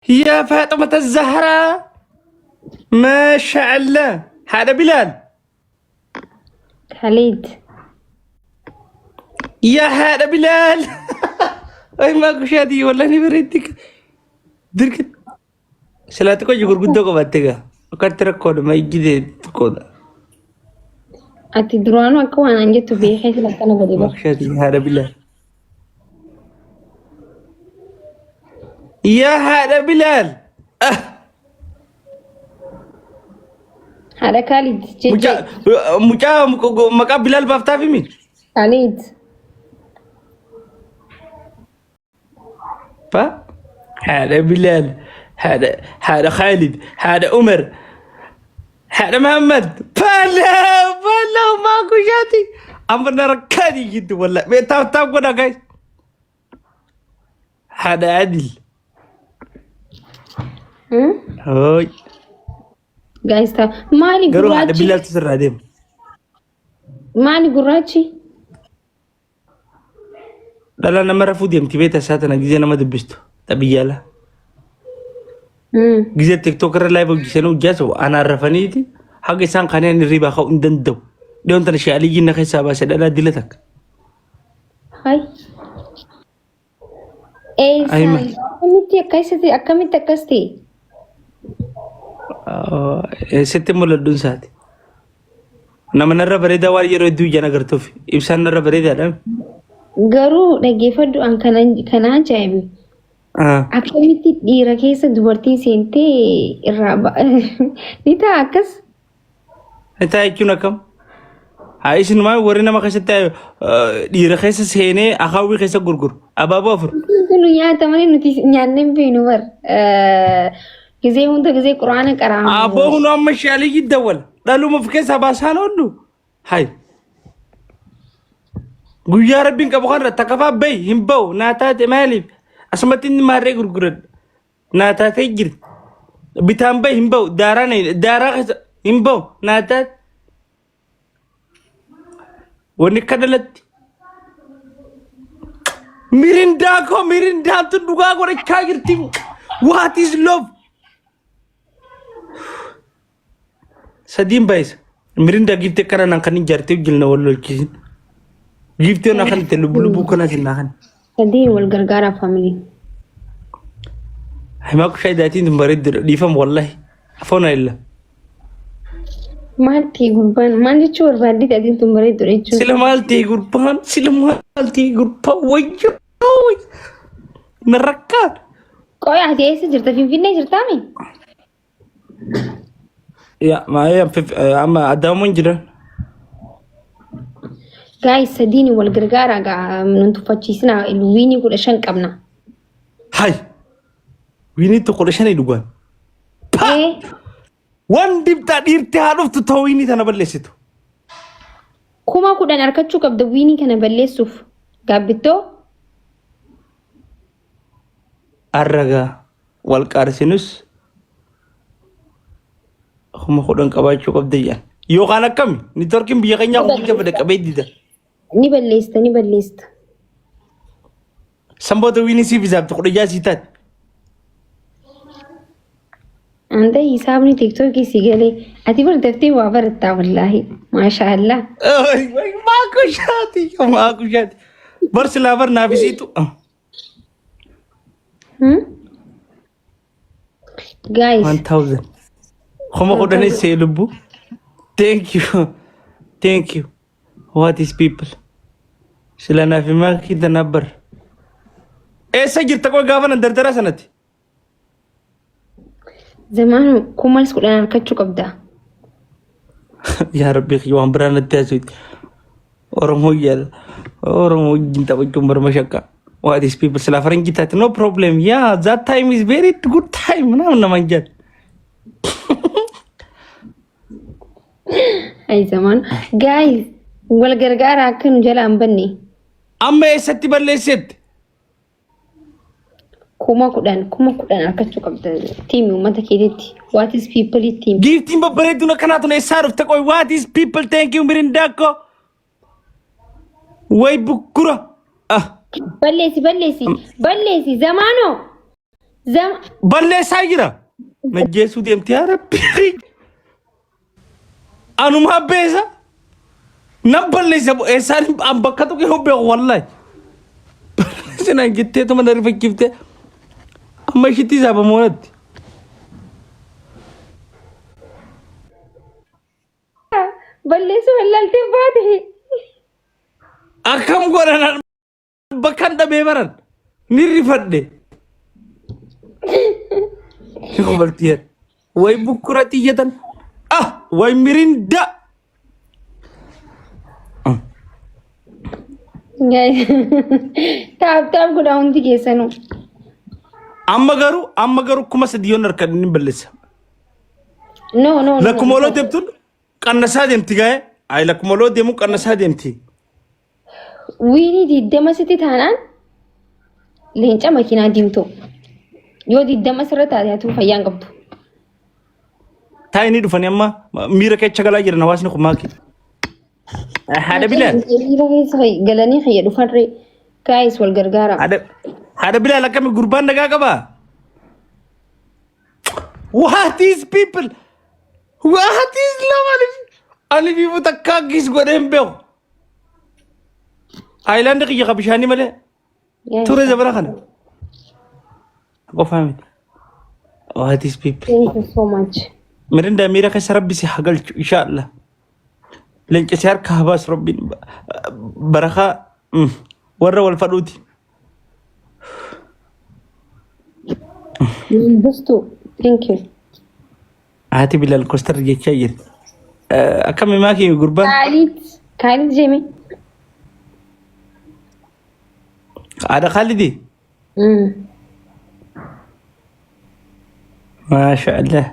Yaa Faaxumata Zahraa. Maasha Allah. Haadha Bilaal. Khalid. Yaa haadha Bilaal. Ay maa kushaatii wallahi ni bareetti. Dirqi. Silaa xiqqoo ija gurguddoo qabaatte egaa. Akkatti rakkoodha ijji tee xiqqoodha. Ati duraanuu akka waan an jettu beekee sila akkana godhe Maa bara. kushaatii haadha Bilaal. Yaa haadha Bilaal. Ah. Haadha Khalid Mucaa jejjee. mucaa maqaa Bilaal baaftaaf himi. Khalid. Pa haadha Bilaal haadha haadha Khaalid haadha Umar haadha Muhammad pala pala maa kushaati amma na rakkaati jiddu wallahi mee taaf taaf godha guys haadha Adil Hmm? hooy Guys, ta maali garuu haadha gurraachi? Bilaaltu sirraa deema Maali gurraachi? Dhala nama rafuu deemti beekta isaa tana gizee nama dubbistu xabiyyaala. Gizee tiktok irra live hojjetan hojjaasu anaan rafaniiti haga isaan kanneen hirribaa ka'uu hin danda'u. Dhiyoon tana ishee aliyyiin na keessaa baase dhalaa dila takka. Hai. Ayima. Eessaan akkamitti akkasitti akkamitti akkas ta'e? Sitti mul'adhuun isaati. Nama narra bareedaa waan yeroo hedduu ijaan agartuuf ibsaan narra bareedaadha. Garuu dhaggeeffadhu an kana kana ajaa'ibe. Akkamitti dhiira keessa dubartiin seentee irraa ni ta'a akkas? Itaa jechuun akkam? Haa isinumaa warri nama keessatti dhiira keessa seenee akaawwii keessa gurguru. Abaaboo afur. Kun nyaata malee nuti nyaannee hin beeknu bar. Gizee hunda gizee quraana qaraamu. Aboo kun amma shaalii dawwala. Dhaluma of keessaa baasaan oollu. Hay. Guyyaa rabbiin qabu kanarra takkafaa bahi hin bahu naa taate maaliif asumatti inni maarree gurguradha. Naa taatee jirti. Bitaan bahi hin bahu. Daaraa na daaraa keessa hin bahu. Naa taate. Wanni akka dhalatti. Mirindaa koo mirindaan tun dhugaa godhachaa jirti. What is love? Sadiin baay'isa. Mirindaa giiftii akkana naan kan hin jaartee wajjin wal lolchiisin. Giiftii naa kan itti lubbu lubbuu kanaatiin naa kan. Sadiin wal gargaaraa faamilii. Himaa kushaa idaatiin tun bareeddudha. Dhiifama wallahi. Afoon illa. Maal ta'e gurbaan maal jechuu barbaadde atiin tun bareeddudha jechuun. Sila maal ta'e gurbaan sila maal ta'e gurbaan wayyoo. Na rakkaan. Qoy ati eessa jirta Finfinnee jirtaami? Yaa maayee amma adaamuun jiran. Gaayis sadiin wal gargaaraa gaa nun tuffachiisinaa wiinii 15 qabna. Hay. Wiinii tokko 15 dhugaan. Ee Waan dibxaa dhiirti haa dhuftu ta'uu wiinii tana balleessitu. 10,000 argachuu qabda wiinii kana balleessuuf. Gaabbittoo Arragaa wal qaarsinus 10,000 qabaachuu qabda jedhan. Yookaan akkami niitoorkiin biyya keenyaa kun guddaa fedha qabee dida. Ni balleessita ni balleessita. Sanboota wiinii siif hisaabti 16 sii taate. Anta hisaabni tiktookii si galee ati bar daftee waa barattaa wallaahi maashaa Allah. Maa kushaati maa kushaati. Bar silaa bar naaf isiitu. Hmm? Guys, 1000. 10,000 see lubbu. Thank you. Thank you. What is people? Sila naaf himaa kita nabbar. Eessa jirta qoy gaafa nan dardara sanatti? Zamaanu 10,000 harkachuu qabda. Yaa Rabbi kiyya waan biraa natti haasofte. Oromoo yaala. Oromoo wajjin taphachuun barma shakka. What is people sila faranjii taate no problem. Yeah, that time is very good time. Naam naman jedhu. Ay zamaanu. Guys, wal gargaara akka nu jala hin banne. Amma eessatti balleessetti? 10,000 10,000 harkachuu qabda. Tiimi uummata keetitti. What is people team? Giiftiin babbareedduun akkanaa tun eessaa dhufte qoy what is people thank you mirindaakko. Way bukkura. Ah. Balleessi balleessi balleessi zamaanoo. Zama Balleessaa jira. Najjeessuu deemti yaa rabbi. Anumaa beesa. Nan balleessa eessaan an bakka tuqee hin beeku wallahi. Balleessi naan jetteetuma na rifachiiftee amma ishitti isaa bamoonatti. Balleessuu wallaaltee baate. Akkam godhan bakkan dhabee baran ni rifadhe. Ni kobaltiyan. Way bukkura xiyyatan. Ah way mirinda. Taap taap godhaa hundi keessanuu. Amma garuu 3000 yoon harka ni balleessa. No, no, no. Lakkuma oloo deemtuun qannasaa deemti gaa'e. Ayi lakkuma oloo deemu qannasaa deemti. Wiinii 20 sitti taanaan leenca makiinaa diimtuu. Yoo 20 sirra taate hatuu fayyaa hin qabdu. Taa'anii dhufanii amma miira keessa galaa jiran hawaasni kun maaki. Haadha Bilaal. Miira keessa galanii kiyya dhufarree guys wal gargaara. Haadha Bilaal akkami gurbaan nagaa qabaa? What is people? What is love? Ani bifu takka gis godhee hin beeku. Aayilaandi kiyya ka bishaanii malee ture zabana kana. Qofaa miti. What is people? Thank you so much. Mirinda miira keessa rabbi si haa galchu inshallah. Leenca si harka haa baasu rabbiin barakaa warra wal fadhuuti. Bustu. Thank you. Haati Bilaal kostar jechaa jirti. Akkami maakii gurbaan? Khalid. Khalid Jemi. Haadha Khaalidi? Maasha Allah.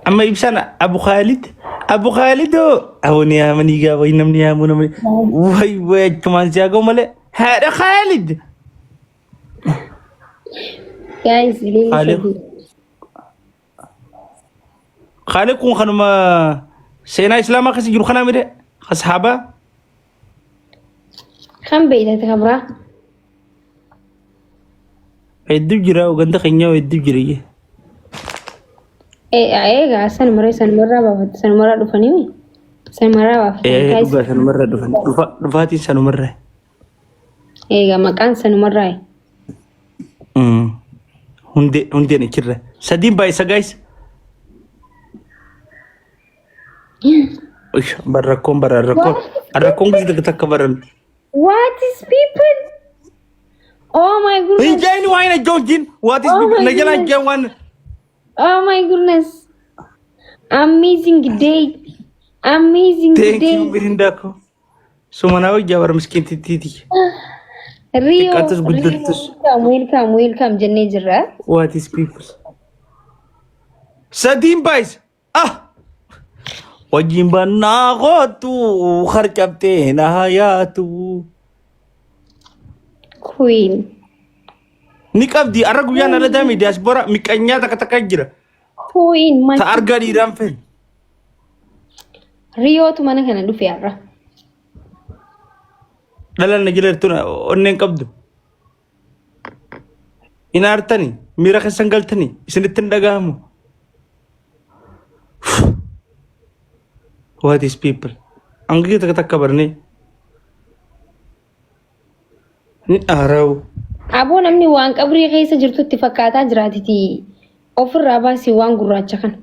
Amma ibsaan Abu Khaalid Abu Khaalidoo Abu ni yaamanii gaa wayi namni yaamuu namni wayi wayi achumaan si haa malee haadha Khaalid. Guys, ililli Khaalid. 3. Khaalid kun kanuma seenaa Islaamaa keessa jiru kanaa mire ashaabaa. Kan beektate kabraa? Hedduu jira ganda keenyaa hedduu jira iyyee. Eegaa sanumarra sanumarraa baafatu sanumarraa dhufanii sanumarraa baafatan. Ee Guys, dhugaa sanumarra dhufan dhufaatiin sanumarra. Eegaa maqaan sanumarraa. Hundee hundeen achirra. Sadiin baay'isa guys. Bar rakkoon bara rakkoon rakkoon gosa takka baran. What is people? Oh my goodness. Hinjaini waan hin joojin. What is Oh people? my Na jala goodness. hinjaan waan. Oh my goodness. Amazing day. Amazing Thank day. you Mirinda ko. Sumanaa wajjaa bara miskiin tittiiti. Rio. Xiqqaatus guddattus. Welcome, welcome, welcome jennee jirra. What is people? Sadiin baay'isa. Ah! Wajjin bannaa kootu harcabtee na hayaatu. Queen. Ni qabdi arra guyyaan ala daami diyaaspoora miqanyaa takka takka jira. Queen. Ta argaa dhiiraan fedhe. Riyootu mana kana dhufe har'a. Dhalaan na jala jirtu onneen qabdu. Hin aartani miira keessan galtani isinitti hin dhaga'amu. What is people? Hanga takka takka barnee. Ni aarawu. Aboo namni waan qabrii keessa jirtutti fakkaataa jiraatiti ofirraa baasii waan gurraacha kana.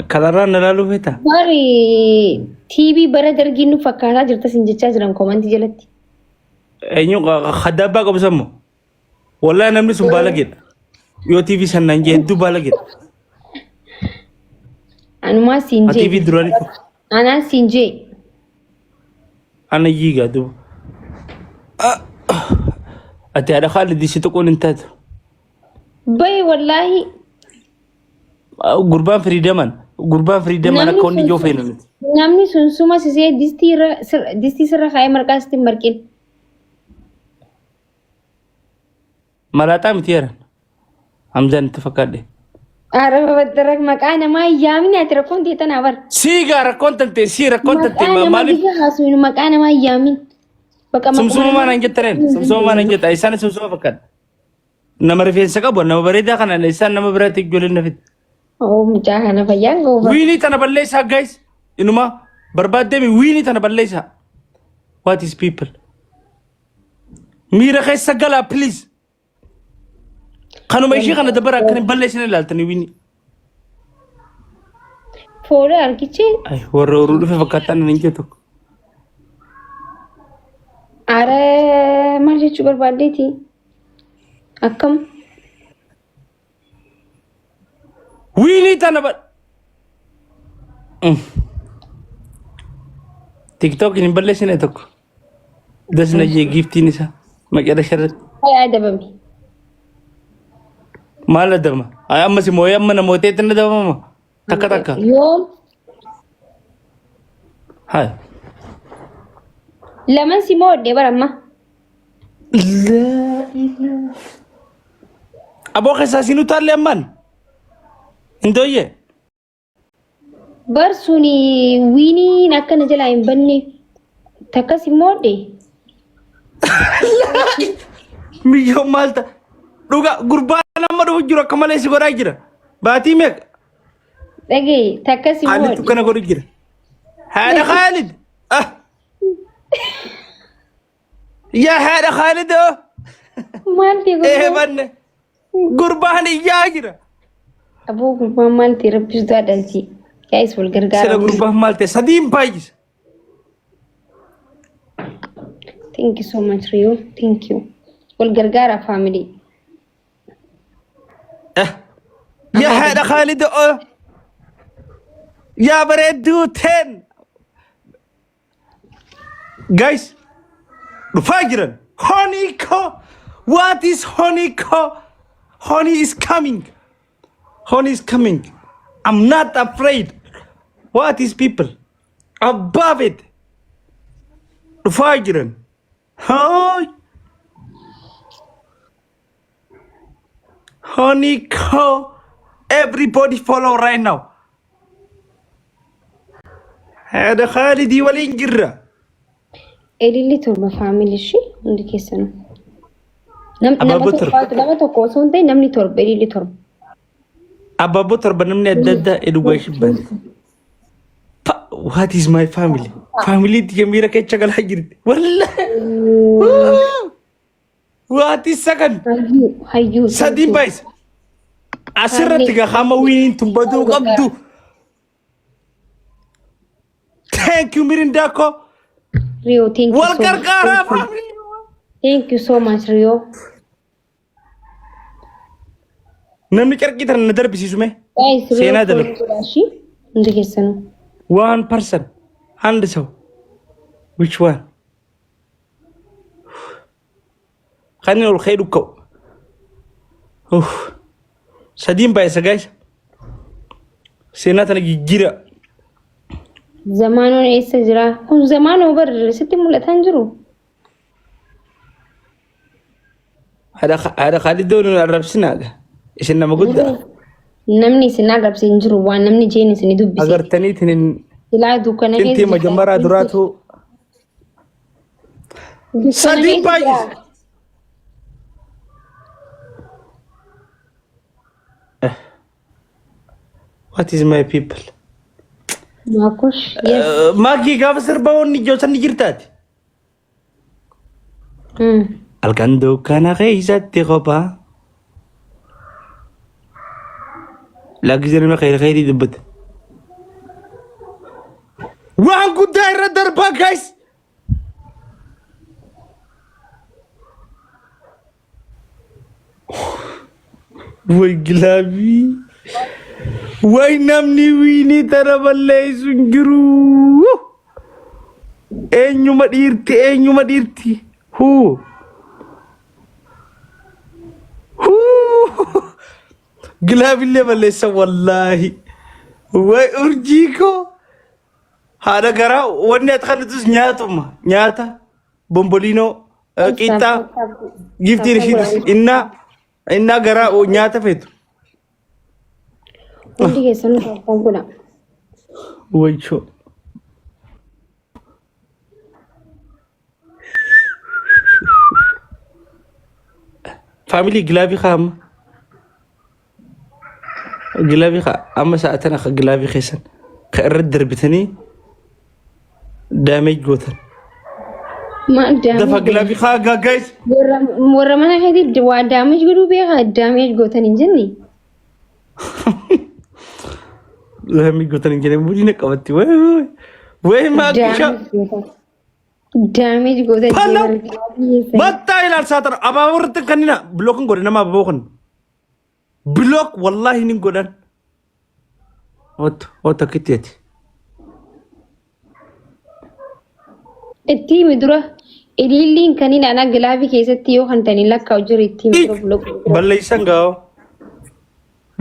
Kalarraan na laaluu feetaa? Bari TV bara dargiin nu fakkaataa jirta sin jechaa jiran koomantii jalatti. Eenyu khadaabbaa qabu sammu? Wallahi namni sun baalageedha. Yoo TV san naan jee hedduu baalageedha. Anumaa siin Ha jee. TV duraanii Anaa siin jee. Ana yiigaa duuba. Ati haadha Khaalid si tuquun hin taatu. Bayi wallaahi. Gurbaan firiidaman gurbaan firiidaman akka wanni ijoo feenu miti. Namni sun suma sisee distii irra distii sirra kaa'ee marqaa sitti hin marqin. Malaaxaa miti yeran. Hamzaan itti fakkaadhe. Araba baddara maqaa namaa hin yaamini ati rakkoon tee tanaa bar. Sii gaa rakkoon tantee sii rakkoon tantee Maqaa nama maaliif bifa haasofnu maqaa namaa hin yaamin. Baqa Sumsuma maquma maan hin jettaneen? Sumsuma maan hin jetta? Isaan sumsuma fakkaata. Nama rifeensa qabu, nama bareedaa kana isaan nama biraatti ijoolleen na fidde. Oo mucaa kana fayyaan goofa. Wiinii tana balleessaa guys. Inuma barbaaddeemi wiinii tana balleessaa. What is people? Miira keessa galaa please. Kanuma ishii kana dabbara akka hin balleessine ilaaltanii wiinii. Fooloo argichi Ay, warra horuu dhufe fakkaataan hin jiru tokko. Ara maal jechuu barbaaddeeti? Akkam? Wiinii tana ba. TikTok hin balleessine tokko. Dasna jee giiftiin isaa maqaa irratti. Ay adabami. Maal adabama? Ay amma si mooyee amma namoota itti adabama. Takka takka. Yoom Hai. laman si moodde bara amma. Aboo keessaa si nutaallee ammaan. Hin dooyyee. Bar suni wiiniin akka na jalaa hin banne takka si moodde. Miyyoon maal ta'a? Dhuga gurbaan amma dhufu jiru akka malee si godhaa jira. Baatii meeqa? Dhagee takka si Khaalid moodde. kana godhu jira. Haadha Khaalid. Ah. Yaa haadha Khaalid oo. Maal ta'e Ee gurbaan? banne. Gurbaan iyyaa jira. Aboo gurbaan maal ta'e rabbi sodaadhaan si. Yaa'is wal Sila gargaara. gurbaan maal ta'e sadiin baay'isa. Thank you so much Rio. Thank you. Wal gargaara family. Yaa haadha Khaalid oo. Yaa bareedduu teen. Guys, dhufaa jiran. Honey ko. What is honey ko? Honey is coming. Honey is coming. I'm not afraid. What is people? Above it. Dhufaa jiran. Hoy. Honey ko. Everybody follow right now. Haadha Khaalidii waliin jirra. Elilli 7 family ishii hundi keessanuu. Nama Abaaboo 7. tokko nama tokko osoo hin ta'in namni 7 elilli 7. Abaaboo 7 namni adda addaa edugaa shibban. What is my family? Family tiyya miira keessa galaa jirti. Wallahi. What is second? Hayyuu hayyuu. Sadiin baay'isa. Asirratti gaa hamma wiiniin tun baduu qabdu. Thank you Mirindaa koo. Rio thank you Wal so much. gargaaraa family. Thank you so much Rio. Namni carqii tana na darbisiisu mee. Guys Rio Seenaa dalagu. follow godhaa ishii hundi keessanuu. One person. And so. Which one? Kan inni ol ka'ee dhukka'u. Uff. Sadiin baay'isa guys. Seenaa tana jijjiira. Zamaanoon eessa jira? Kun zamaanoo bar sitti mul'ataa hin jiru. Haadha Khaalidoo nu arrabsinaadha. Isin nama guddaa. Namni isin arrabse hin jiru waan namni jeen isin dubbise. Agartaniitiin Silaa dukkana keessa Intii jirta. majammaraa duraatu Dukkana sadiin keessa baay'ise. jira. What is my people? Maakush yes. Maakii gaafa sirba wanni ijoosan ni jirtaati. Halkan dukkana keessatti kophaa. Lakkisee nama khayri khayrii dubbata. Waan guddaa irra darbaa guys. Way gilaabii. Way namni wiinii tana balleessu hin jiru. Eenyuma dhiirti eenyuma dhiirti. Huu. Huu. Gilaabillee balleessa wallaahi. Way urjii koo. Haadha garaa wanni ati kadhatus nyaatuma nyaata bomboliinoo qiixxaa giftiin ishiitis innaa innaa garaa nyaata feetu. Hundi keessanuu tap godha. Wayyo. Family glove kaa amma. Glove kaa amma sa'a tana ka glove keessan ka irratti darbitanii damage gootan. Maal Dafa damage glove kaa gaa guys. Warra mana keetii waa damage godhuu beekaa damage gootan hin jenne. Damage gootan hin jenne budina qabatti. Way way. Way maakisha. Damage gootan. Damage gootan Pala. jee Battaa ilaal saatana abaaboo irratti kannina block hin godhe nama abaaboo kan. Block wallaahi ni godhan. Otto otto akkitti. Itti himi dura ililliin kan inni ana glove keessatti yoo kan tani lakkaa'u jiru itti himi dura block. Balleessan gaa'o.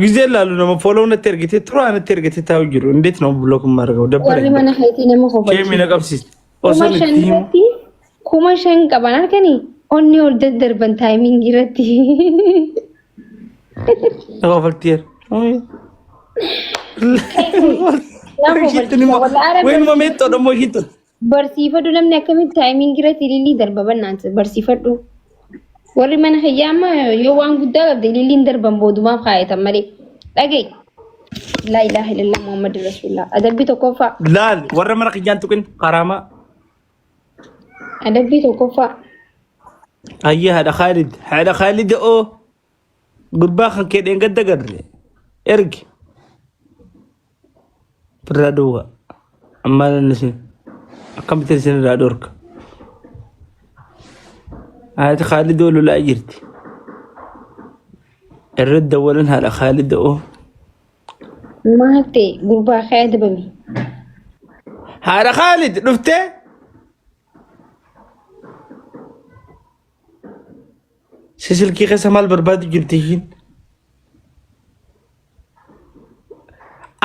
ጊዜ ላሉ nama follow natti ergite turaa natti ergite taa'u jiru. እንዴት ነው block የማደርገው? Warri ደበረኝ። mana keetii nama Shame na kofalchiisa. qabsiiste. Kuma Osoo shan itti himu. irratti 5,000 qaban harkanii onni ol daddarban timing irratti. Na kofalteera. Nama kofalchiisa. Waanuma meexxoo dhammoo ishiin Barsiifadhu namni akkamitti timing irratti ilillii darba bannaansa barsiifadhu. Warri mana kiyyaa amma yoo waan guddaa qabde ililliin darban boodumaaf kaayatan malee. Dhaga'i. Laa ilaaha illallah Muhammad Rasulullah. Adabbii tokkoffaa. Laal warra mana kiyyaan tuqin karaamaa. Adabbii tokkoffaa. Ayyee haadha Khaalid. Haadha Khaalid oo gurbaa kan kee dheengadda garre ergi. Firraa duwwaa. Ammaa nan isin akkamitti isin irraa dhorka. Haati Khaalid oo lolaa jirti. Irratti dawwalan haadha Khaalid oo. Maal ta'e gurbaa kee adabame. Haadha Khaalid dhuftee? Si silkii keessa maal barbaadu jirti ishiin?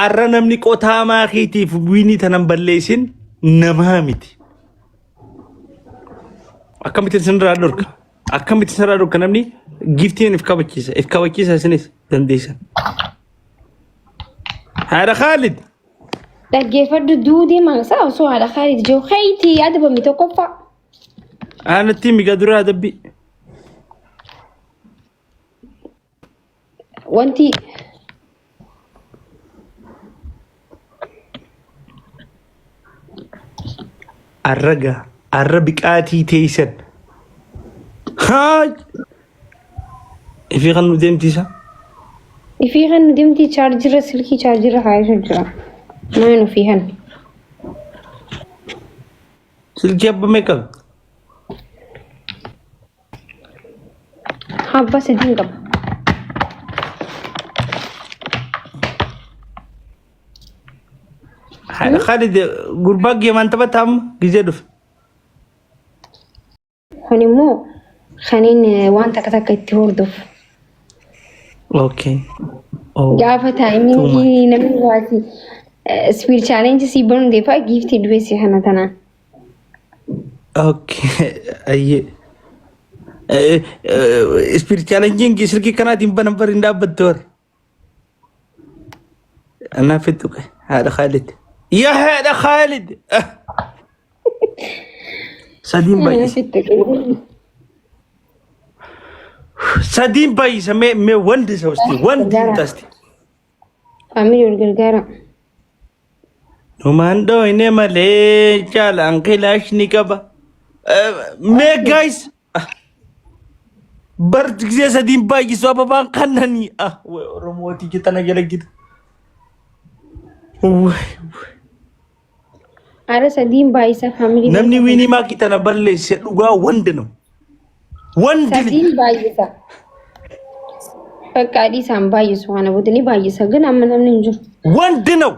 Arra namni qotaa maakiitiif wiinii tanan balleessin namaa miti. Akkamitti isinirraa dhorka? Akkamitti isinirraa dhorka namni giftiin if kabachiisa? If kabachiisa isinis dandeessan. Haadha Khaalid. Dhaggeeffadhu duudee maqsaa osoo haadha Khaalid jiru keetii adabame tokkoffaa. Aanatti miga dura adabbii. Wanti Arraga arra biqaatii teessan. Haa! Ifii kan nu deemtisa. Ifii kan nu deemti chaarjira silkii chaarjira kaayatu jira. Maan ofii kan. Silkii abba meeqa qabdi? Abbaa sadiin qaba. Khalid gurbaa geemaan taphata amma gizee dhufe. Kun immoo kaniin waan takka takka itti hordofu. Okay. Oh. Gaafa Too much. timing namni waati speed challenge si banuu deefaa giiftii dhufee si kana tanaan. Okay. Ayyee. Speed challenging silkii kanaatiin banan bari hin dhaabbattu warri. Anaaf tuqe haadha Khalid. Yaa haadha Khalid. Sadiin baay'ise. Sadiin baay'ise mee mee wandi isa usti wandi tasti. Family wal gargaara. Numaan dhooyne malee jaalaan kilaash ni qaba. Mee guys bar gisee sadiin baay'isu ababaan kannanii ah way Oromootii jetana jala jira. Way Haadha sadiin baay'isa family. Namni wiinii maakii tana balleesse dhugaa wandi no. Wandi ni. Sadiin baay'isa. Bakka adii isaan baay'isu kana booda ni baay'isa ግን amma namni hin jiru. Wandi no.